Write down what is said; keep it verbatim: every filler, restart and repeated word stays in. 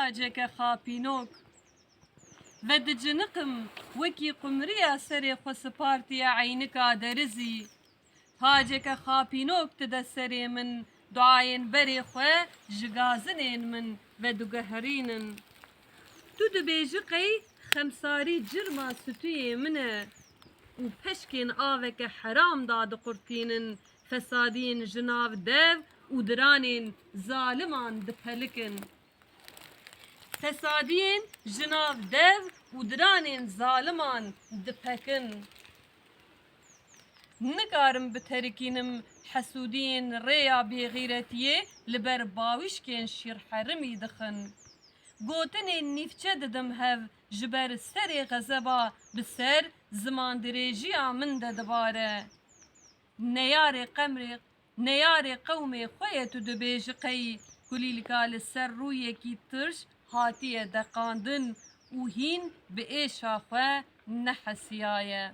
Taceke xapînok. Vediciniqim, wekî qumriya serê xwe sipartiye eynika derizî. Taceke xapînok dide serê min, duayên berê xwe ji gazinên min vedigeherînin. Tu dibêji qey xemsarî cirma stûyê min e û peşkên aveke heram dadiqurtînin, fesadiyên ji nav dev û diranên zaliman dipelikin. Fesadiyên ji nav dev û diranên zaliman dipekin. Nikarim biterikînim hesûdiyên rêya bêxîretiyê li ber bawîşkên şîrherimî dixin. Gotinên nîvçe didim hev, ji ber serê xezeba bi ser zimandirêjiya min de dibare. Neyarê qemrê, neyarê qewmê xwe ye tu dibêji qey kulîlka li ser rûyekî tirş hatiye deqandin û hîn bi êşa xwe nehesiyaye.